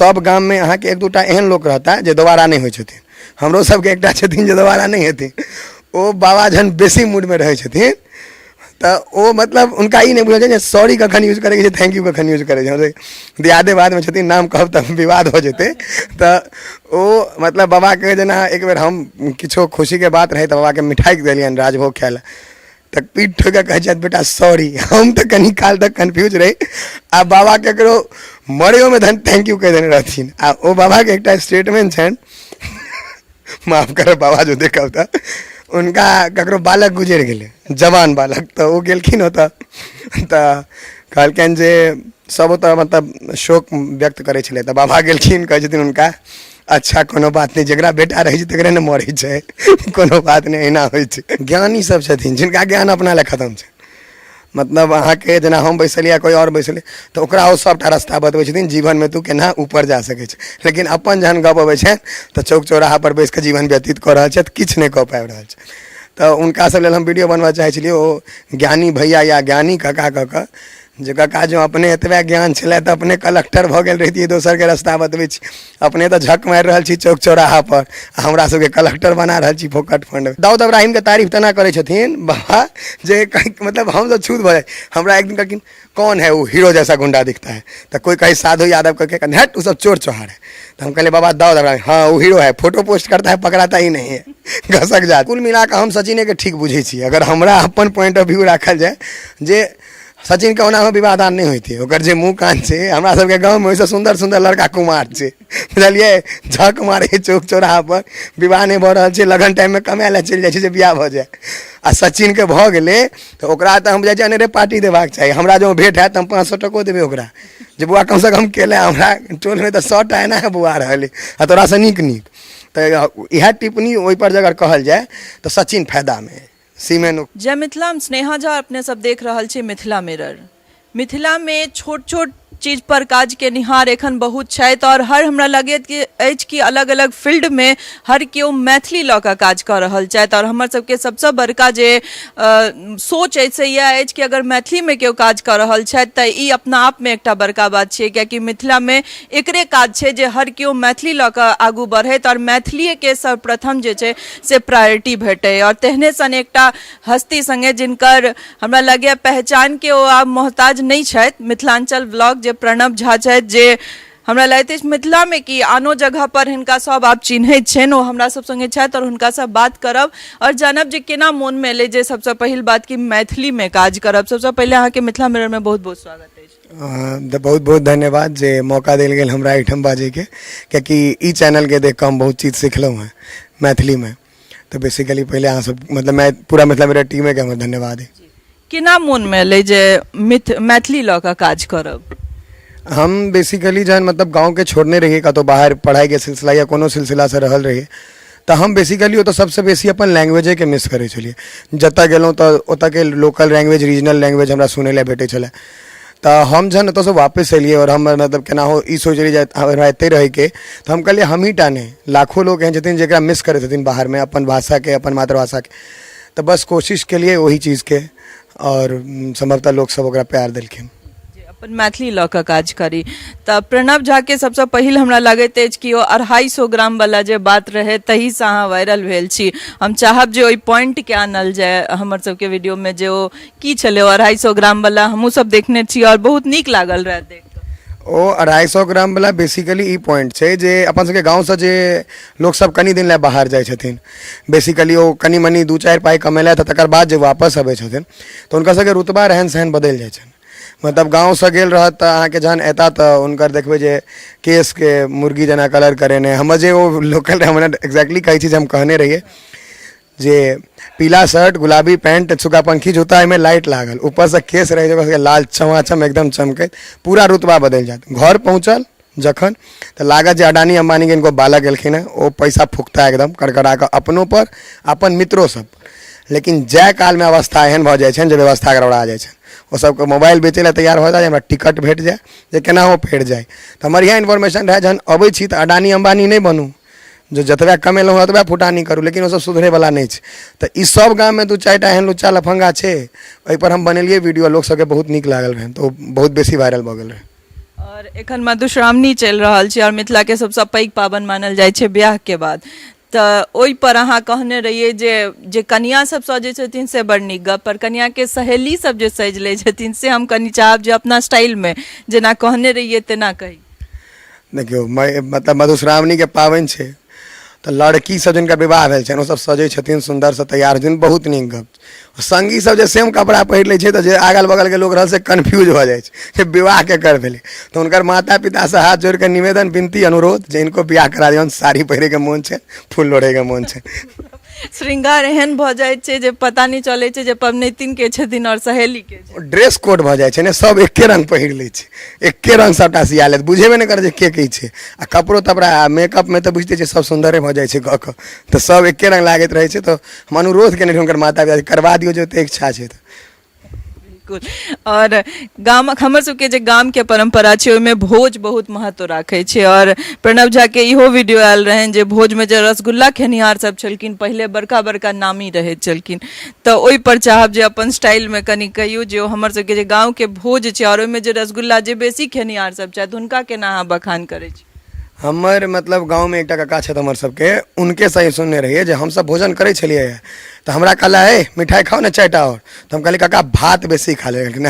सब गाममे अहाँके एक दूटा एहन लोक रहता जे दोबारा नहि होइ छथिन। हमरो सबके एकटा छथिन जे दोबारा नहि हेथिन। ओ बाबा जहन बेसी मूडमे रहै छथिन तऽ ओ मतलब हुनका ई नहि बुझल छै जे सॉरी कखन यूज करैके छै, thank U कखन यूज करैके छै। दियादे बादमे छथिन, नाम कहब तऽ विवाद हो जेतै। तऽ ओ मतलब बाबाके जेना एक बेर हम किछो खुशीके बात रहै तऽ बाबाके मिठाइ देलियनि राजभोग खाय लए, तऽ पीठ ठोकि कऽ कहै छथि बेटा सॉरी। हम तऽ कनी काल तक कन्फ्यूज रही आ बाबा ककरो मरैयोमे धन thank U कहि देने रहथिन। आ ओ बाबाके एकटा स्टेटमेंट छनि, माफ करब बाबा जो देखब तऽ, हुनका ककरो बालक गुजरि गेलै, जवान बालक, तऽ ओ गेलखिन ओतऽ तऽ कहलकनि जे सब ओतऽ मतलब शोक व्यक्त करै छलै। तऽ बाबा गेलखिन, कहै छथिन हुनका अच्छा कोनो बात नहि, जकरा बेटा रहै छै तकरे ने मरै छै, कोनो बात नहि, एना होइ छै। ज्ञानी सब छथिन जिनका ज्ञान अपना लए खतम छै। मतलब अहाँके जेना हम बैसलियै, कोइ आओर बैसलै तऽ ओकरा ओ सभटा रस्ता बतबै छथिन जीवनमे तू केना ऊपर जा सकै छै। लेकिन अपन जहन गप अबै छै तऽ चौक चौराहापर बैस कऽ जीवन व्यतीत कऽ रहल छथि, किछु नहि कऽ पाबि रहल छै। तऽ हुनका सब लेल हम वीडियो बनबऽ चाहै छलियै, ओ ज्ञानी भैया या ज्ञानी काका कऽ कऽ, जे काका जो अपने एतबे ज्ञान छलै तऽ अपने कलेक्टर भऽ गेल रहितियै, दोसरके रस्ता बतबै छी। अपने तऽ झक मारि रहल छी चौक चौराहा पर आ हमरा सबके कलेक्टर बना रहल छी फोकट फंड। दाऊद इब्राहिम के तारीफ तेना करै छथिन बाबा जे मतलब हम सब छूत भऽ जाइ। हमरा एक दिन कहलखिन कौन है वो हीरो जैसा गुंडा दिखता है, तऽ कोई कहे साधु यादव कह के हट वो सब चोर चौहार है। तऽ हम कहलियै बाबा दाऊद इब्राहिम, हाँ वो हीरो है, फोटो पोस्ट करता है पकड़ाता ही नहीं है, घसक जात। कुल मिला कऽ हम सचिने के ठीक बुझै छी। अगर हमरा अपन पॉइंट ऑफ व्यू राखल जाय जे सचिन के ओनाहो विवाह दान नहि होइतै, ओकर जे मुँह कान छै, हमरा सबके गाँवमे ओहिसँ सुन्दर सुन्दर लड़का कुमार छै, बुझलियै, झक मारै चौक चौराहा पर, विवाह नहि भऽ रहल छै, लगन टाइममे कमाय लए चलि जाइ छै जे बियाह भऽ जाय। आ सचिनके भऽ गेलै तऽ ओकरा तऽ हम बुझाइ छै अनेरे पार्टी देबाक चाही। हमरा जँ भेट हैत तऽ हम 500 टको देबै ओकरा जे बौआ कमसँ कम केले, हमरा टोलमे तऽ 100 टा एना बौआ रहल आ तोरासँ नीक नीक। तऽ इएह टिप्पणी ओहिपर जे अगर कहल जाय तऽ सचिन फायदामे सीमेन। जय मिथिला, हम स्नेहा झा, अपने सब देख रहल छी मिथिला मिरर। मिथिला में छोट छोट चीज पर काज केनिहार एखन बहुत छथि और हर हमरा लगैत कि अछि कि अलग अलग फील्ड में हर केओ मैथिली लऽ कऽ काज कऽ रहल छथि। और हमर सबके सबसँ बड़का जे सोच अछि से इएह अछि कि अगर मैथिली में केओ काज कऽ रहल छथि तऽ ई अपना आप में एकटा बड़का बात छियै, कियाकि मिथिला में एकरे काज छै जे हर केओ मैथिली लऽ कऽ आगू बढ़ैत और मैथिलीए के सर्वप्रथम जे छै से प्रायोरिटी भेटै। और तेहने सन एकटा हस्ती सङ्गे जिनकर हमरा लगैए पहचानके ओ आब मोहताज नहि छथि, मिथिलाञ्चल ब्लॉग जे प्रणव झा छथि, जे हमरा लगैत अछि मिथिलामे कि आनो जगह पर हिनका सब आब चिन्हैत छनि, ओ हमरा सब सङ्गे छथि और हुनकासँ बात करब और जानब जे केना मोनमे एलै जे सबसँ पहिल बात कि मैथिलीमे काज करब। सबसँ पहिले अहाँके मिथिला मिररमे बहुत बहुत स्वागत अछि। बहुत बहुत धन्यवाद जे मौका देल गेल हमरा एहिठाम बाजैके, कियाकि ई चैनलके देख कऽ हम बहुत चीज सिखलहुँ हेँ मैथिलीमे। तऽ बेसिकली पहिले अहाँ सब मतलब मैं पूरा मिथिला मिरर टीमेके हमर धन्यवाद है। केना मोनमे एलै जे मैथिली लऽ कऽ काज करब? हम बेसिकली जहन मतलब गाँवके छोड़ने रहियै, कतहु बाहर पढ़ाइके सिलसिला या कोनो सिलसिलासँ रहल रहियै, तऽ हम बेसिकली ओतऽ सबसँ बेसी अपन लैंग्वेजेके मिस करै छलियै। जतऽ गेलहुँ तऽ ओतऽके लोकल लैंग्वेज, रीजनल लैंग्वेज हमरा सुनै लए भेटै छलै। तऽ हम जहन ओतऽसँ वापस एलियै आओर हम मतलब केनाहो ई सोचलियै जे हमरा एतहि रहैके, तऽ हम कहलियै हमहीँ टा नहि, लाखो लोक एहन छथिन जकरा मिस करैत हेथिन बाहरमे अपन भाषाके, अपन मातृभाषाके। तऽ बस कोशिश केलियै ओहि चीजके आओर सम्भवतः लोकसभ ओकरा प्यार देलखिन। जे अपन मैथिली लऽ कऽ काज करी। तऽ प्रणव झाके सबसँ पहिल हमरा लगैत अछि कि ओ 250 ग्राम वाला जे बात रहै तहीसँ अहाँ वायरल भेल छी। हम चाहब जे ओहि पॉइंटके आनल जाय हमर सबके वीडियोमे, जे ओ की छलै ओ 250 ग्राम वाला, हमहूँ सब देखने छी और बहुत नीक लागल रहै देख कऽ। ओ 250 ग्राम वाला बेसिकली ई पॉइंट छै जे अपन सबके गाँवसँ जे लोकसब कनि दिन लए बाहर जाइ छथिन, बेसिकली ओ कनि मनि 2-4 पाइ कमेलथि, तकर बाद जे वापस अबै छथिन तऽ हुनकर सबके रुतबा रहन सहन बदलि जाइ छनि। मतलब गाँवसँ गेल रहत तऽ अहाँके जहन एता तऽ हुनकर देखबै जे केशके मुर्गी जेना कलर करेने। हमर जे ओ लोकल रहै, हमरा एक्जैक्टली कहै छी जे हम कहने रहियै जे पीला शर्ट, गुलाबी पैंट, सुगा पंखी जूता, एहिमे लाइट लागल, ऊपरसँ केश रहै छै ओकर सबके लाल चमाचम एकदम चमकैत, पूरा रुतबा बदलि जायत। घर पहुँचल जखन तऽ लागत जे अडानी अम्बानीके इनको बालक एलखिन हेँ। ओ पैसा फूकता एकदम कड़कड़ा कऽ अपनो पर, अपन मित्रो सब पर। लेकिन जाय कालमे अवस्था एहन भऽ जाइ छनि जे व्यवस्था गड़बड़ा जाइ छनि। ओ सबके मोबाइल बेचै लए तैयार भऽ जाय, हमरा टिकट भेट जाय जे केनाहो फेर जाय। तऽ हमर इएह इन्फॉर्मेशन रहए जहन अबै छी तऽ अडानी अम्बानी नहि बनू, जे जतबे कमेलहुँ ओतबे फुटानी करू, लेकिन ओसब सुधरैवला नहि छै। तऽ ई सब गाममे 2-4 टा एहन लुच्चा लफङ्गा छै, ओहिपर हम बनेलियै वीडियो, लोक सबके बहुत नीक लागल रहनि तऽ ओ बहुत बेसी वायरल भऽ गेल रहै। आओर एखन मधुश्रावणी चलि रहल छै आओर मिथिलाके सबसँ पैघ पाबनि मानल जाइ छै बियाहके बाद, तऽ ओहिपर अहाँ कहने रहियै जे जे कनिया सब सजै छथिन से बड़ नीक गप, पर कनियाके सहेली सब जे सजि लै छथिन से हम कनि चाहब जे अपना स्टाइलमे जेना कहने रहियै तेना कही। देखियौ, मतलब मधुश्रावणीके पाबनि छै तऽ लड़की सब जिनकर विवाह भेल छनि ओ सब सजै छथिन, सुन्दरसँ तैयार होइ छथिन, बहुत नीक गप। संगी सब जे सेम कपड़ा पहिर लै छै तऽ जे अगल बगलके लोक रहल से कन्फ्यूज भऽ जाइ छै जे विवाह केकर भेलै। तऽ हुनकर माता पितासँ हाथ जोड़ि कऽ निवेदन, विनती, अनुरोध जे हिनको बियाह करा दियौन, साड़ी पहिरैके मोन छै, फूल लोढ़ैके मोन छै। श्रृंगार एहन भऽ जाइ छै जे पता नहि चलै छै जे पबनैतिन के छथिन आओर सहेली के छै। ड्रेस कोड भऽ जाइ छै ने, सब एके रंग पहिर लै छै, एके रंग सबटा सिया लेत, बुझेबे नहि करत जे के की छै। आ कपड़ो तपड़ा आ मेकअपमे तऽ बुझिते छियै सब सुन्दरे भऽ जाइ छै कऽ कऽ, तऽ सब एके रंग लागैत रहै छै। तऽ हम अनुरोध केने रही हुनकर माता पिता करबा दियौ जे ओते इच्छा छै तऽ। बिल्कुल। आओर गामक हमर सबके जे गामके परम्परा छै ओहिमे भोज बहुत महत्व राखै छै, आओर प्रणव झाके इहो वीडियो आयल रहनि जे भोजमे जे रसगुल्ला खेनिहार सब छलखिन पहिले बड़का बड़का नामी रहैत छलखिन, तऽ ओहिपर चाहब जे अपन स्टाइलमे कनि कहियौ जे हमर सबके जे गाँवके भोज छै आओर ओहिमे जे रसगुल्ला जे बेसी खेनिहार सब छथि हुनका केना अहाँ बखान करै छी? हमर मतलब गाँवमे एकटा कका छथि हमर सबके, हुनके से ही सुनने रहियै जे हमसब भोजन करै छलियै तऽ हमरा कहला हे मिठाइ खाउ ने 4टा आओर, तऽ हम कहलियै कका भात बेसी खा ले, कहलखिन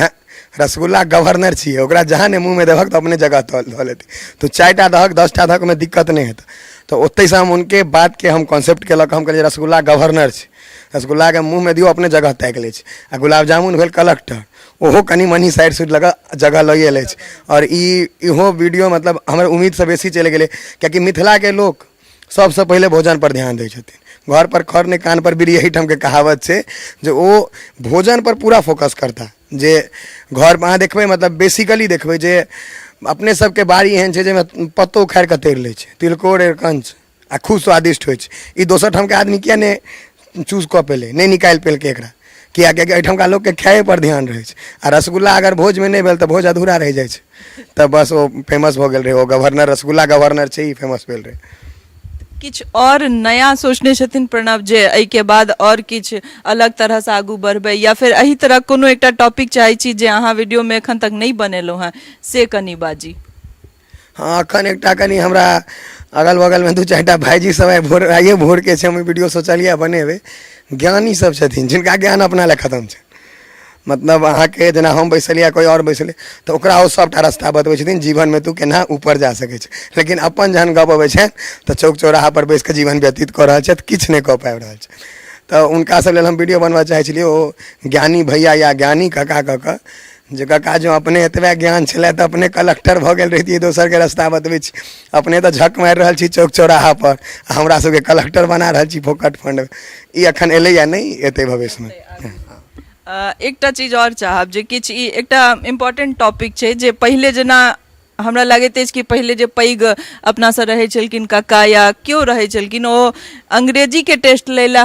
रसगुल्ला गवर्नर छियै, ओकरा जहाँ ने मुँहमे देबहक तऽ अपने जगह धऽ लेतै, तऽ 4टा दहक 10टा दहक ओहिमे दिक्कत नहि हेतै। तऽ ओतहिसँ हम हुनके बातके हम कॉन्सेप्टके लऽ कऽ हम कहलियै रसगुल्ला गवर्नर छै, रसगुल्लाके मुँहमे दियौ अपने जगह ताकि लै छै। आ गुलाब जामुन भेल कलक्टर, ओहो कनि मनि साइड सुइड लऽ कऽ जगह लइए लै छै। आओर इहो वीडियो मतलब हमर उम्मीदसँ बेसी चलि गेलै, कियाकि मिथिलाके लोक सबसँ पहिले भोजनपर ध्यान दै छथिन। घर पर खर नहि कान पर बीड़ी, एहिठामके कहावत छै जे ओ भोजनपर पूरा फोकस करता। जे घरमे अहाँ देखबै मतलब बेसिकली देखबै जे अपने सबके बाड़ी एहन छै जाहिमे पत्तो उखाड़ि कऽ तरि लै छै, तिलकोर अरिकञ्च, आ खूब स्वादिष्ट होइ छै। ई दोसर ठामके आदमी किया नहि चूज कऽ पेलै, नहि निकालि पेलकै एकरा? किया? कियाकि एहिठामका लोकके खाइएपर ध्यान रहै छै, आ रसगुल्ला अगर भोजमे नहि भेल तऽ भोज अधूरा रहि जाइ छै। तऽ बस ओ फेमस भऽ गेल रहै, ओ गवर्नर रसगुल्ला गवर्नर छै, ई फेमस भेल रहै। किछु आओर नया सोचने छथिन प्रणव जे एहिके बाद आओर किछु अलग तरहसँ आगू बढ़बै, या फेर एहि तरह कोनो एकटा टॉपिक चाहै छी जे अहाँ वीडियोमे एखन तक नहि बनेलहुँ हेँ से कनि बाजी? हँ, एखन एकटा कनि हमरा अगल बगलमे 2-4टा भाइजी सब आइ भोर, आइए भोरके छै, हम वीडियो सोचलियै बनेबै। ज्ञानी सब छथिन जिनका ज्ञान अपना लए खतम छै, मतलब अहाँके जेना हम बैसलियै कोइ आओर बैसलै तऽ ओकरा ओ सबटा रास्ता बतबै छथिन जीवनमे तू केना ऊपर जा सकै छै, लेकिन अपन जहन गप अबै छनि तऽ चौक चौराहापर बैस कऽ जीवन व्यतीत कऽ रहल छथि, किछु नहि कऽ पाबि रहल छथि। तऽ हुनका सब लेल हम वीडियो बनबऽ चाहै छलियै, ओ ज्ञानी भैया या ज्ञानी काका कऽ कऽ, जे काका जँ अपने एतबे ज्ञान छलै तऽ अपने कलक्टर भऽ गेल रहितियै, दोसरके रास्ता बतबै छी, अपने तऽ झक मारि रहल छी चौक चौराहापर आ हमरा सबके कलक्टर बना रहल छी फोकट फंड। ई एखन एलैया नहि, एतै भविष्यमे। एकटा चीज आओर चाहब जे किछु ई एकटा इम्पोर्टेंट टॉपिक छै जे पहिले जेना हमरा लगैत अछि कि पहिले जे पैघ अपनासँ रहै छलखिन कक्का या केओ रहै छलखिन ओ अंग्रेजीके टेस्ट लै लए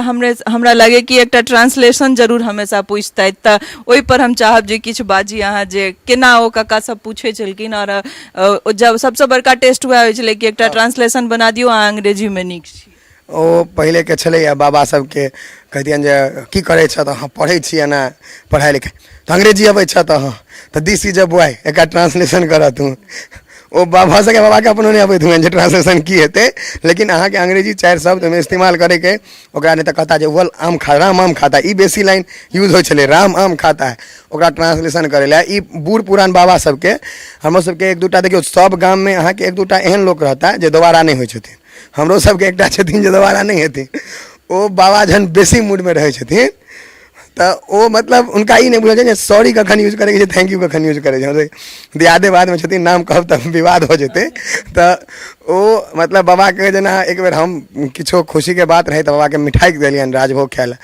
हमरा लगै कि एकटा ट्रांसलेशन जरूर हमेशा पूछतथि, तऽ ओहिपर हम चाहब जे किछु बाजी अहाँ जे केना ओ कक्का सब पूछै छलखिन, आओर जब सबसँ बड़का टेस्ट वएह होइ छलै कि एकटा ट्रांसलेशन बना दियौ अहाँ अंग्रेजीमे नीक छी। ओ पहिलेके छलैए बाबा सबके कहितियनि जे की करै छह, तऽ हँ पढ़ै छी एना पढ़ाइ लिखाइ, तऽ अंग्रेजी अबै छह, तऽ हँ, तऽ दिस is a boy, एकरा ट्रांसलेशन करऽ तू। ओ बाबा सबके बाबाके अपनो नहि अबैत हुअनि जे ट्रांसलेशन की हेतै, लेकिन अहाँके अंग्रेजी 4 शब्द ओहिमे इस्तेमाल करैके ओकरा, नहि तऽ कहता जे वल आम खा, राम आम खाता, ई बेसी लाइन यूज होइ छलै, राम आम खाता है, ओकरा ट्रांसलेशन करै लए। ई बूढ़ पुरान बाबा सबके हमर सबके 1-2टा देखियौ सब गाममे अहाँके 1-2टा एहन लोक रहता जे दोबारा नहि होइ छथिन। हमरो सबके एकटा छथिन जे दोबारा नहि हेथिन। ओ बाबा जहन बेसी मूडमे रहै छथिन तऽ ओ मतलब हुनका ई नहि बुझल छै जे सॉरी कखन यूज करैके छै, thank U कखन यूज करैके छै। दियादे बादमे छथिन, नाम कहब तऽ विवाद हो जेतै। तऽ ओ मतलब बाबाके जेना एक बेर हम किछो खुशीके बात रहै तऽ बाबाके मिठाइ देलियनि राजभोग खाय लए,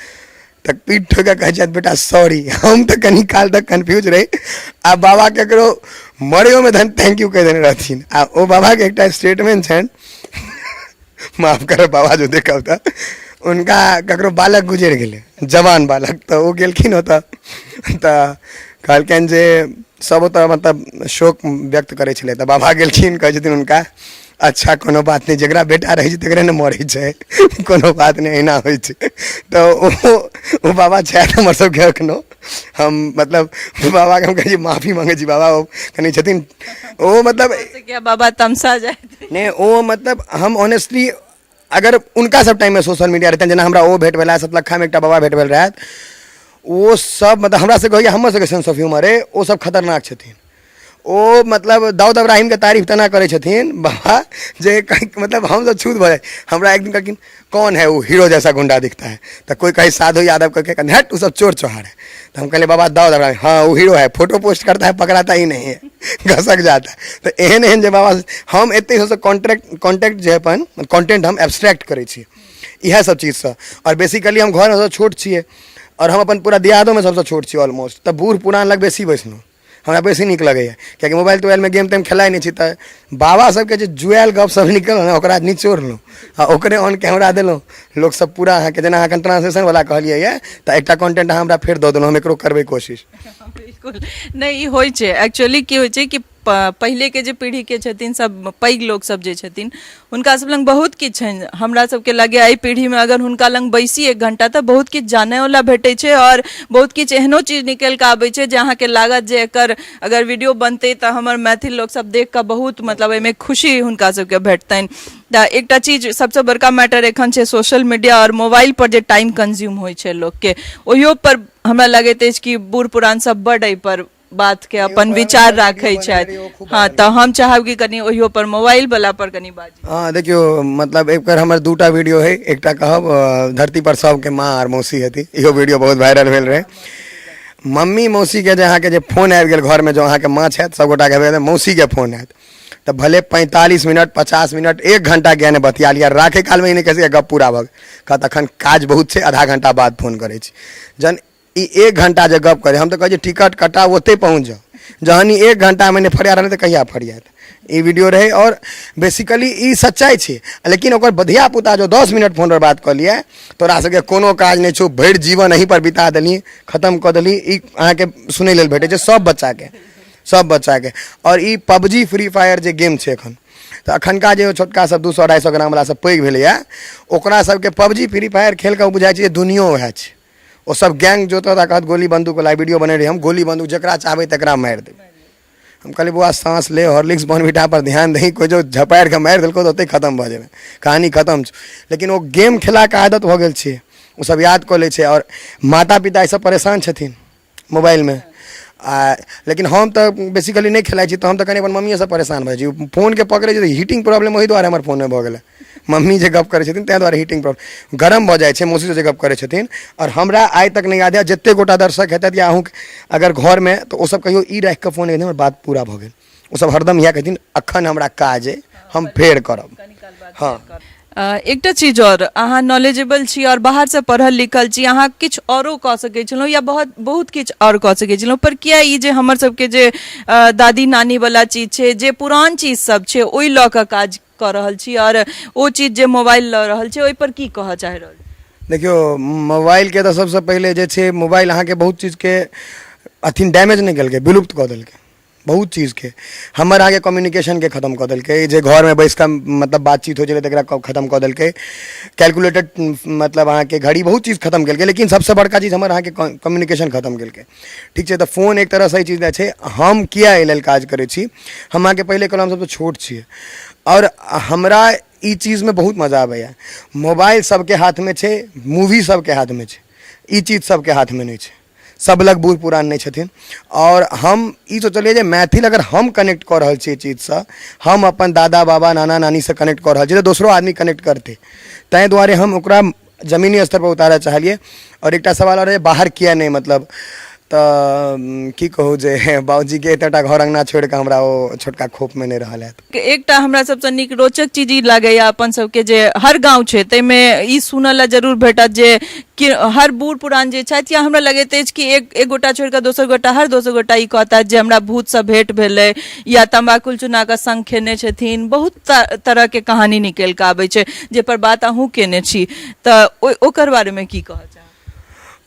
तऽ पीठ ठोकि कऽ कहै छथि बेटा सॉरी। हम तऽ कनि काल तक कन्फ्यूज रही, आ बाबा ककरो मरैयोमे धन thank U कहि देने रहथिन। आ ओ बाबाके एकटा स्टेटमेंट छनि, माफ करब बाबा जो देखब तऽ, हुनका ककरो बालक गुजरि गेलै, जवान बालक, तऽ ओ गेलखिन ओतऽ तऽ कहलकनि जे सब ओतऽ मतलब शोक व्यक्त करै छलै, तऽ बाबा गेलखिन, कहै छथिन हुनका अच्छा कोनो बात नहि, जकरा बेटा रहै छै तकरे ने मरै छै, कोनो बात नहि, एहिना होइ छै। तऽ ओ ओ बाबा छथि हमर सबके एखनो। हम मतलब बाबाके हम कहै छी माफी माँगै छी बाबा, ओ कनि छथिन ओ मतलब क्या बाबा तमसा जाए। नहि, ओ मतलब हम ऑनेस्टली अगर हुनका सब टाइममे सोशल मीडिया रहितनि, जेना हमरा ओ भेट भेला सतलखामे एकटा बाबा भेट भेल रहथि, ओ सब मतलब हमरा सबके होइए, हमर सबके सेंस ऑफ ह्यूमर अइ, ओ सब खतरनाक छथिन। ओ मतलब दाऊद इब्राहिमके तारीफ तेना करै छथिन बाबा जे मतलब हमसब छूत भऽ जाइ। हमरा एक दिन कहलखिन कौन है वो हीरो जैसा गुंडा दिखता है, तऽ कोइ कहै साधु यादव कहै हट ओ सब चोर चोहार है। तऽ हम कहलियै बाबा दाऊद इब्राहिम, हाँ वो हीरो है, फोटो पोस्ट करता है पकड़ाता ही नहीं है, घसक जाता है। तऽ एहन एहन जे बाबा हम एते सबसँ कॉन्ट्रैक्ट कॉन्टैक्ट जे अपन कॉन्टेंट हम एब्स्ट्रैक्ट करै छी इएह सब चीजसँ। आओर बेसिकली हम घरमे सबसँ छोट छियै आओर हम अपन पूरा दियादोमे सबसँ छोट छियै ऑलमोस्ट, तऽ बूढ़ पुरान लग बेसी बैसलहुँ, हमरा बेसी नीक लगैए, कियाकि मोबाइल तोबाइलमे गेम तेम खेलाइ नहि छी। तऽ बाबा सबके जे जुआयल गप सब निकलल ने ओकरा निचोड़लहुँ आ ओकरे ऑन कैमरा देलहुँ, लोकसब पूरा अहाँके जेना अहाँ एखन ट्रांसलेशनवला कहलियै यऽ, तऽ एकटा कॉन्टेंट अहाँ हमरा फेर दऽ देलहुँ, हम एकरो करबै कोशिश। बिल्कुल नहि, ई होइ छै एक्चुअली। की होइ छै कि पहिलेके जे पीढ़ीके छथिन सब पैघ लोक सब जे छथिन हुनका सब लग बहुत किछु छनि। हमरा सबके लगैए एहि पीढ़ीमे अगर हुनका लग बैसी एक घंटा तऽ बहुत किछु जानैवला भेटै छै आओर बहुत किछु एहनो चीज निकलि कऽ आबै छै जे अहाँके लागत जे एकर अगर वीडियो बनतै तऽ हमर मैथिल लोकसब देख कऽ बहुत मतलब एहिमे खुशी हुनका सबके भेटतनि। तऽ एकटा चीज सबसँ बड़का मैटर एखन छै सोशल मीडिया आओर मोबाइल पर जे टाइम कंज्यूम होइ छै लोकके, ओहियो पर हमरा लगैत अछि कि बूढ़ पुरान सब बड एहिपर बात के अपन विचार राखै छथि। हँ, तऽ हम चाहब कि कनि ओहियो पर मोबाइल वाला पर कनि बाजी। हँ देखियौ, मतलब एकर हमर दूटा वीडियो है। एकटा कहब धरती पर सबके माँ आर मौसी हती, इहो वीडियो बहुत वायरल भेल रहे। मम्मी मौसीके जे अहाँके जे फोन आबि गेल घरमे, जो अहाँके माँ छथि सबगोटाके आबि गेल, मौसीके फोन आयत तऽ भले 45 मिनट 50 मिनट 1 घंटा किया नहि बतिया लिअ, राखै कालमे ई नहि कहि सकैए गप पूरा भऽ गेल, कहत अखन काज बहुत छै, आधा घंटा बाद फोन करै छी। जहन ई 1 घंटा जे गप करै, हम तऽ कहै छी टिकट कटाउ ओतहि पहुँच जाउ, जहन ई 1 घंटामे नहि फरिया रहलै तऽ कहिया फरियात। ई वीडियो रहै आओर बेसिकली ई सच्चाइ छै। लेकिन ओकर धिया पुता जो 10 मिनट फोनपर बात कऽ लिए, तोरा सबके कोनो काज नहि छौ, भरि जीवन एहिपर बिता देलही, खतम कऽ देलही, ई अहाँके सुनै लेल भेटै छै सब बच्चाके, सब बच्चाके। आओर ई पबजी फ्री फायर जे गेम छै एखन, तऽ एखनका जे छोटका सब 200 250 ग्रामवला सब पैघ भेलैए, ओकरा सबके पबजी फ्री फायर खेल कऽ बुझाइ छै जे दुनियो वएह छै। ओ सब गैंग जोतत आ कहत गोली बंदूक वाला वीडियो बने रही, हम गोली बंदूक जकरा चाहबै तकरा मारि देबै। हम कहलियै बौआ साँस ले, हॉर्लिक्स बॉर्नविटा पर ध्यान दही, कोइ जो झपारि कऽ मारि देलकौ तऽ ओतहि खतम भऽ जेबै, कहानी खतम छौ। लेकिन ओ गेम खेलाके आदत भऽ गेल छै, ओ सब याद कऽ लै छै आओर माता पिता एहिसँ परेशान छथिन मोबाइलमे। आ लेकिन हम तऽ बेसिकली नहि खेलाइ छी, तऽ हम तऽ कनि अपन मम्मिएसँ परेशान भऽ जाइ छी। फोनके पकड़ै छी तऽ हीटिंग प्रॉब्लम ओहि दुआरे हमर फोनमे भऽ गेलै, मम्मी जे गप करै छथिन ताहि दुआरे हीटिंग प्रॉब्लम गरम भऽ जाइ छै, मौसीसँ जे गप करै छथिन। आओर हमरा आइ तक नहि याद यऽ जतेक गोटा दर्शक हेतथि या अहूँ अगर घरमे, तऽ ओसभ कहियो ई राखि कऽ फोन नहि हमर बात पूरा भऽ गेल, ओसभ हरदम इएह कहथिन अखन हमरा काज अइ, हम फेर करब। हँ, एकटा चीज आओर, अहाँ नॉलेजेबल छी आओर बाहरसँ पढ़ल लिखल छी, अहाँ किछु औरो कऽ सकै छलहुँ या बहुत बहुत किछु आओर कऽ सकै छलहुँ, पर किया ई जे हमर सबके जे दादी नानी वाला चीज छै, जे पुरान चीज सब छै, ओहि लऽ कऽ काज कऽ रहल छी आओर ओ चीज जे मोबाइल लऽ रहल छै ओहि पर की कहऽ चाहि रहल छी? देखियौ, मोबाइलके तऽ सबसँ पहिले जे छै मोबाइल अहाँके बहुत चीजके अथी डैमेज नहि केलकै, विलुप्त कऽ देलकै बहुत चीजके। हमर अहाँके कम्युनिकेशनके खतम कऽ देलकै, जे घरमे बैस कऽ मतलब बातचीत होइ छलै तकरा खतम कऽ देलकै, कैलकुलेटेड मतलब अहाँके घड़ी बहुत चीज खतम केलकै, लेकिन सबसँ बड़का चीज हमर अहाँके कम्युनिकेशन खतम केलकै। ठीक छै, तऽ फोन एक तरहसँ ई चीज नहि छै। हम किया एहि लेल काज करै छी, हम अहाँके पहिले कहलहुँ हम सबसँ छोट छियै आओर हमरा ई चीजमे बहुत मजा आबैए। मोबाइल सबके हाथमे छै, मूवी सबके हाथमे छै, ई चीज सबके हाथमे नहि छै, सब लग बूढ़ पुरान नहि छथिन। आओर हम ई सोचलियै जे मैथिल अगर हम कनेक्ट कऽ रहल छियै चीजसँ, हम अपन दादा बाबा नाना नानीसँ कनेक्ट कऽ रहल छियै, तऽ दोसरो आदमी कनेक्ट करतै, ताहि दुआरे हम ओकरा जमीनी स्तरपर उतारऽ चाहलियै। आओर एकटा सवाल आओर रहै बाहर किया नहि, मतलब तऽ की कहू जे बाबूजीके एतेटा घर अङ्गना छोड़िकऽ हमरा ओ छोटका खोपमे नहि रहल हैत। एकटा हमरा सबसँ नीक रोचक चीज ई लागैए अपन सबके जे हर गाँव छै ताहिमे ई सुनऽ लए जरूर भेटत जे कि हर बूढ़ पुरान जे छथि, या हमरा लगैत अछि कि एक गोटा छोड़ि कऽ दोसर गोटा, हर दोसर गोटा ई कहता जे हमरा भूतसँ भेँट भेलै या तम्बाकुल चुना कऽ संग खेने छथिन। बहुत तरहके कहानी निकलि कऽ आबै छै जाहिपर बात अहूँ केने छी, तऽ ओकर बारेमे की कहऽ चाहब?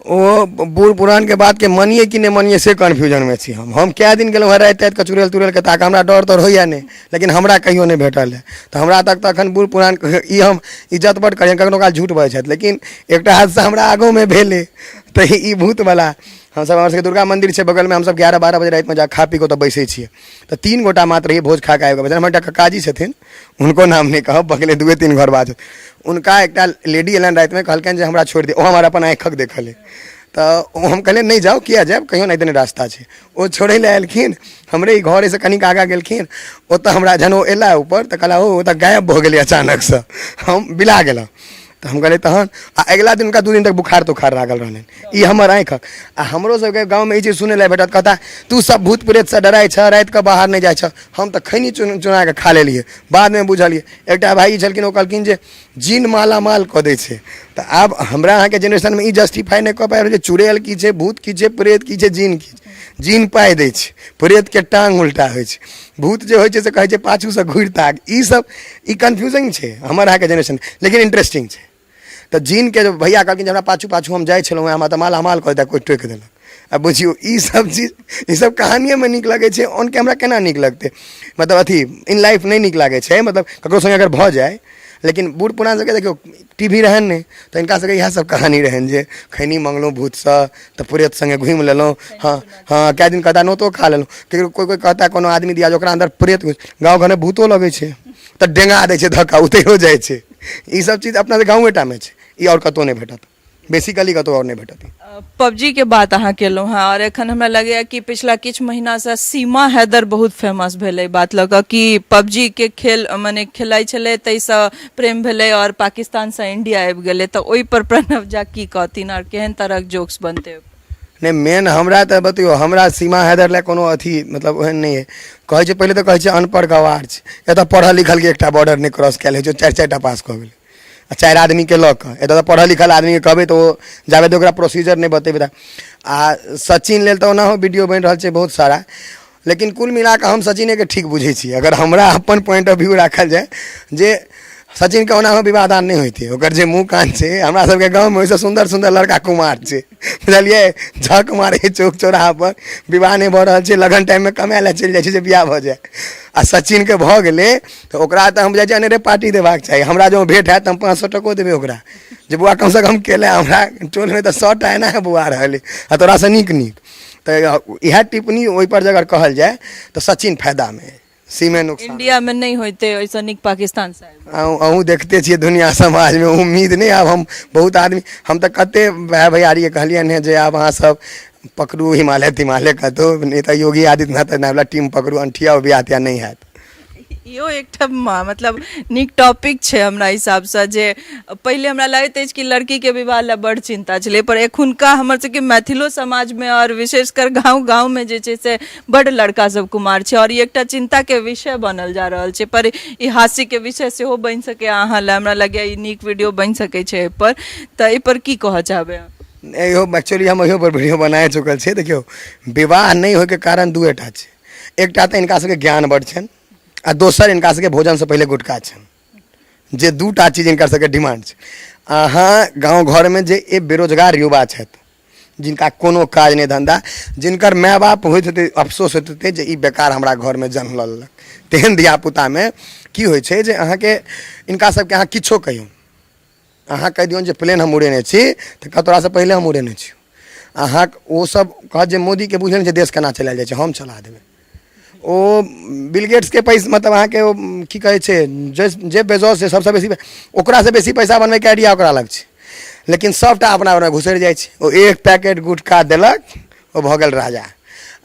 ओ बूढ़ पुरानके बातके मानिए कि नहि मानिए से कन्फ्यूजनमे छी हम कए दिन गेलहुँ हेँ राति रातिके चुड़ैल तुड़ैलके ताकऽ, हमरा डर तर होइए नहि, लेकिन हमरा कहियो नहि भेटल हँ। तऽ हमरा तक तऽ एखन बूढ़ पुरान ई हम इज्जत बड्ड करियनि, कखनो काल झूठ बजै छथि, लेकिन एकटा हादसा हमरा आगूमे भेलै। तऽ ई भूतवला हमसभ, हमर सबके दुर्गा मन्दिर छै बगलमे, हमसभ 11-12 बजे रातिमे जा खा पी कऽ ओतऽ बैसै छियै। तऽ 3 गोटा मात्र रहियै, भोज खा कऽ आबि कऽ हमर एकटा ककाजी छथिन, हुनको नाम नहि कहब, बगले 2-3 घर बाद हुनका एकटा लेडी एलनि रातिमे, कहलकनि जे हमरा छोड़ि दे। ओ हमर अपन आँखिक देखल अइ। तऽ ओ हम कहलियै नहि जाउ, किया जायब, कहियो नहि देने रास्ता छै। ओ छोड़ै लए एलखिन, हमरे ई घरेसँ कनिक आगाँ गेलखिन, ओतऽ हमरा जहन ओ एला ऊपर तऽ कहला ओ ओतऽ गायब भऽ गेलै अचानकसँ, हम बिला गेलहुँ। तऽ हम कहलियै तहन आ अगिला दिन हुनका 2 दिन तक बुखार तुखार लागल रहलनि। ई हमर आँखिक आ हमरो सबके गाँवमे ई चीज सुनै लए भेटत, कहता तू सब भूत प्रेतसँ डराइ छह, रातिके बाहर नहि जाइ छह। हम तऽ खैनी चुन चुनाके खा लेलियै, बादमे बुझलियै। एकटा भाई छलखिन, ओ कहलखिन जे जिन माला माल कऽ दै छै। तऽ आब हमरा अहाँके जेनरेशनमे ई जस्टिफाइ नहि कऽ पाबि रहल छै, चुड़ैल की छै, भूत की छै, प्रेत की छै, जिन की छै। जिन पाइ दै छै, प्रेतके टांग उल्टा होइ छै, भूत जे होइ छै से कहै छै पाछूसँ घुरि ताक। ई सब ई कन्फ्यूजन छै हमर अहाँके जेनरेशन, लेकिन इंटरेस्टिंग छै। तऽ जिनके जे भैया कहलखिन जे हमरा पाछू पाछू हम जाइ छलहुँ, हमरा तऽ माला माल कऽ देता, कोइ टोकि देलक। आ बुझियौ ई सब चीज ई सब कहानिएमे नीक लगै छै, ऑन कैमरा केना नीक लगतै? मतलब अथी इन लाइफ नहि नीक लागै छै, मतलब ककरो सङ्गे अगर भऽ जाय। लेकिन बूढ़ पुरान सबके देखियौ टी वी रहनि नहि, तऽ हिनका सबके इएह सब कहानी रहनि जे खैनी मङ्गलहुँ भूतसँ तऽ प्रेत सङ्गे घुमि लेलहुँ। हँ हँ, कए दिन कहता नोतो खा लेलहुँ। ककरो कोइ कोइ कहता कोनो आदमी दिया जे ओकरा अन्दर प्रेत, गाँव घरमे भूतो लगै छै तऽ डेंगा दै छै धक्का, उतरियो जाइ छै। ई सब चीज अपना गाँवेटा मे छै, ई आओर कतहु नहि भेटत, बेसिकली कतहु आओर नहि भेटत। पबजी के बात अहाँ केलहुँ हँ, आओर एखन हमरा लगैए कि पिछला किछु महीनासँ सीमा हैदर बहुत फेमस भेलै बात लऽ कऽ कि पबजी के खेल मने खेलाइ छलै ताहिसँ प्रेम भेलै आओर पाकिस्तानसँ इंडिया आबि गेलै। तऽ ओहिपर प्रणव झा की कहथिन आओर केहन तरहक जोक्स बनतै? नहि, मेन हमरा तऽ बतैयौ, हमरा सीमा हैदर लए कोनो अथी मतलब ओहन नहि अइ। कहै छै पहिले तऽ कहै छै अनपढ़ गवार छै, एतऽ पढ़ल लिखलके एकटा बॉर्डर नहि क्रॉस कयल होइ छै, 4 4टा पास कऽ गेलै आ 4 आदमीके लऽ कऽ। एतऽ तऽ पढ़ल लिखल आदमीके कहबै तऽ ओ जाबे तऽ ओकरा प्रोसीजर नहि बतेबै। आ सचिन लेल तऽ ओनाहो वीडियो बनि रहल छै बहुत सारा, लेकिन कुल मिला कऽ हम सचिनेके ठीक बुझै छी। अगर हमरा अपन पॉइंट ऑफ व्यू राखल जाय जे सचिनके ओनाहो विवाह दान नहि होइतै, ओकर जे मुँह कान छै, हमरा सबके गाँवमे ओहिसँ सुन्दर सुन्दर लड़का कुमार छै, बुझलियै, झक मारै चौक चौराहापर, विवाह नहि भऽ रहल छै, लगन टाइममे कमाय लए चलि जाइ छै जे बियाह भऽ जाय। आ सचिनके भऽ गेलै तऽ ओकरा तऽ हम जाइ छियै अनेरे पार्टी देबाक चाही। हमरा जँ भेट हैत तऽ हम 500 टको देबै ओकरा जे बौआ कमसँ कम केले, हमरा टोलमे तऽ 100टा एना बौआ रहल अइ आ तोरासँ नीक नीक। तऽ इएह टिप्पणी ओहिपर जे अगर कहल जाय तऽ सचिन फायदामे, सीमे नुकसान। इंडिया में नहीं होते, ओहिसँ नीक पाकिस्तान से आबि। अहूँ देखते छियै दुनिया समाजमे उम्मीद नहि। आब हम बहुत आदमी, हम तऽ कते भाय भैयारीके कहलियनि हेँ जे आब अहाँ सब पकड़ू हिमालय तिमालय कतहु, नहि तऽ योगी आदित्यनाथ वला टीम पकड़ू, अनठिया बियाह तियाह नहि हैत। इहो एकटा मतलब नीक टॉपिक छै हमरा हिसाबसँ, जे पहिले हमरा लगैत अछि कि लड़कीके विवाह लए बड़ चिन्ता छलै, पर एखुनका हमर सबके मैथिलो समाजमे आओर विशेषकर गाँव गाँवमे जे छै से बड्ड लड़का सब कुमार छै आओर ई एकटा चिन्ताके विषय बनल जा रहल छै। पर ई हास्यके विषय सेहो बनि सकैए अहाँ लए, हमरा लगैए ई नीक वीडियो बनि सकै छै एहिपर। तऽ एहिपर की कहऽ चाहबै अहाँ? इहो एक्चुअली हम इहो पर वीडियो बनाए चुकल छियै। देखियौ, विवाह नहि होइके कारण दूएटा छै। एकटा तऽ हिनका सबके ज्ञान बड्ड छनि आ दोसर हिनका सबके भोजनसँ पहिले गुटखा छनि, जे दूटा चीज हिनकर सबके डिमांड छै। अहाँ गाँव घरमे जे ए बेरोजगार युवा छथि, जिनका कोनो काज नहि धन्धा, जिनकर माय बाप होइत हेतै, अफसोस होइत हेतै जे ई बेकार हमरा घरमे जन्म लऽ लेलक, तेहन धियापुतामे की होइ छै जे अहाँके हिनका सबके अहाँ किछो कहियौ, अहाँ कहि दियौन जे प्लेन हम उड़ेने छी तऽ कहत तोरासँ पहिले हम उड़ेने छी। अहाँ ओ सब कहत जे मोदीके बुझल नहि छै देश केना चलायल जाइ छै, हम चला देबै। ओ बिलगेट्सके पैसा मतलब अहाँके ओ की कहै छै जे बेजोस छै सबसँ बेसी, ओकरासँ बेसी पैसा बनबैके आइडिया ओकरा लग छै, लेकिन सबटा अपना अपना घुसरि जाइ छै। ओ एक पैकेट गुटखा देलक, ओ भऽ गेल राजा।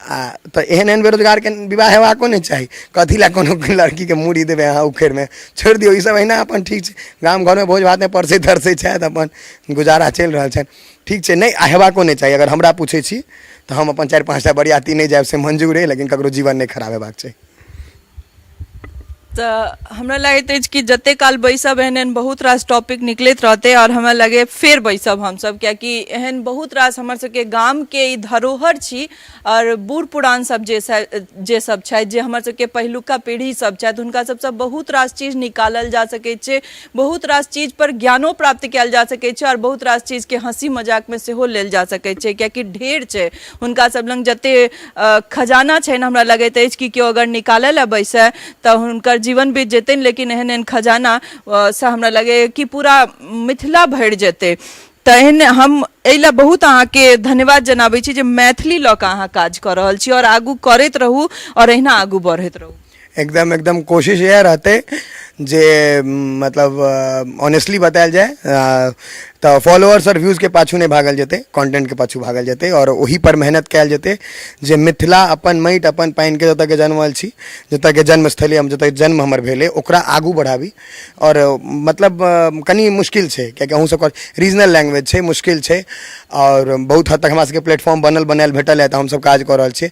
आ तऽ एहन एहन बेरोजगारके विवाह हेबाको नहि चाही। कथी लए कोनो लड़कीके मूड़ी देबै अहाँ उखड़िमे? छोड़ि दियौ ईसब, एहिना अपन ठीक छै। गाम घरमे भोज भातमे परसै तरसै छथि, अपन गुजारा चलि रहल छनि, ठीक छै। नहि आ हेबाको नहि चाही। अगर हमरा पूछै छी तऽ हम अपन 4-5टा बरियाती नहि जायब से मंजूर अइ, लेकिन ककरो जीवन नहि खराब हेबाक चाही। तऽ हमरा लगैत अछि कि जते काल बैसब एहन एहन बहुत रास टॉपिक निकलैत रहतै आओर हमरा लगैए फेर बैसब हमसब, कियाकि एहन बहुत रास हमर सबके गामके ई धरोहर छी आओर बूढ़ पुरान सब जे जे सब छथि, जे हमर सबके पहिलुका पीढ़ी सब छथि, हुनका सबसँ बहुत रास चीज निकालल जा सकै छै, बहुत रास चीज पर ज्ञानो प्राप्त कयल जा सकै छै आओर बहुत रास चीजके हँसी मजाकमे सेहो लेल जा सकै छै, कियाकि ढेर छै हुनका सब लग जते खजाना छनि। हमरा लगैत अछि कि केओ अगर निकालय लए बैसय तऽ हुनकर जीवन बीत जेतनि, लेकिन एहन एहन खजाना सँ हमरा लगैए कि पूरा मिथिला भरि जेतै। तऽ एहन हम एहि लए बहुत अहाँके धन्यवाद जनाबै छी जे मैथिली लऽ कऽ अहाँ काज कऽ रहल छी आओर आगू करैत रहू आओर एहिना आगू बढ़ैत रहू। एकदम एकदम कोशिश इएह रहतै जे मतलब ऑनेस्टली बतायल जाय तऽ फॉलोअर्स आओर व्यूजके पाछू नहि भागल जेतै, कंटेंटके पाछू भागल जेतै आओर ओही पर मेहनत कयल जेतै जे मिथिला अपन माटि अपन पानिके जतऽके जनमल छी, जतऽके जन्मस्थली हम, जतऽ जन्म हमर भेलै, ओकरा आगू बढ़ाबी। आओर मतलब कनि मुश्किल छै कियाकि अहूँ सबके रीजनल लैंग्वेज छै, मुश्किल छै आओर बहुत हद तक हमरा सबके प्लेटफॉर्म बनल बनायल भेटल है तऽ हमसब काज कऽ रहल छी।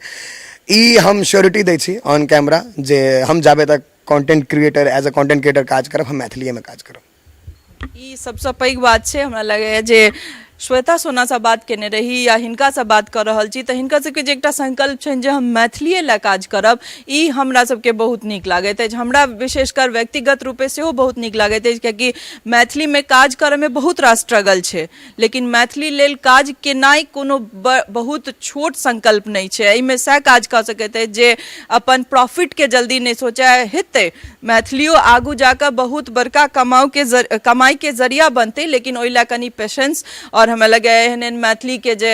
ई हम श्योरिटी दै छी ऑन कैमरा जे हम जाबे तक content creator as a content creator काज करब, हम मैथिलीएमे काज करब। ई सबसँ पैघ बात छै। हमरा लगैए जे श्वेता सोनासँ बात केने रही या हिनकासँ बात कऽ रहल छी तऽ हिनका सबके जे एकटा संकल्प छनि जे हम मैथिलीए लए काज करब, ई हमरा सबके बहुत नीक लागैत अछि। हमरा विशेषकर व्यक्तिगत रूपे सेहो बहुत नीक लागैत अछि, कियाकि मैथिलीमे काज करऽमे बहुत रास स्ट्रगल छै, लेकिन मैथिली लेल काज केनाइ कोनो बहुत छोट संकल्प नहि छै। एहिमे सएह काज कऽ सकैत अछि जे अपन प्रॉफिटके जल्दी नहि सोचय। हेतै मैथिलियो आगू जाकऽ बहुत बड़का कमाउके कमाइके जरिया बनतै, लेकिन ओहि लए कनि पेशेंस आओर हमरा लगैए एहन एहन मैथिलीके जे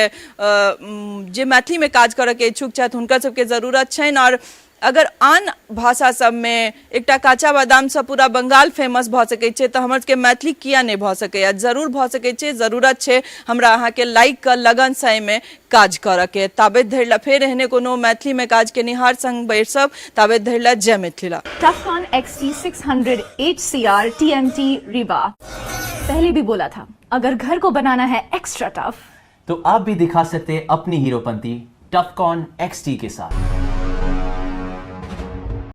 जे मैथिलीमे काज करऽके इच्छुक छथि हुनकर सबके जरूरत छनि। आओर अगर आन भाषा सबमे एकटा काचा बादामसँ पूरा बंगाल फेमस भऽ सकै छै तऽ हमर सबके मैथिली किया नहि भऽ सकैए? जरूर भऽ सकै छै। जरूरत छै हमरा अहाँके लाइक कऽ लगनसँ एहिमे काज करऽके। ताबैत धरि लए फेर एहने कोनो मैथिलीमे काज केनिहार संग बैसब, ताबैत धरि लए जय Mithila. Tufcon XT600 HCR TMT Rewa। पहले भी बोला था, अगर घर को बनाना है एक्स्ट्रा टफ तो आप भी दिखा सकते हैं अपनी हीरोपंती टफकॉन XT के साथ।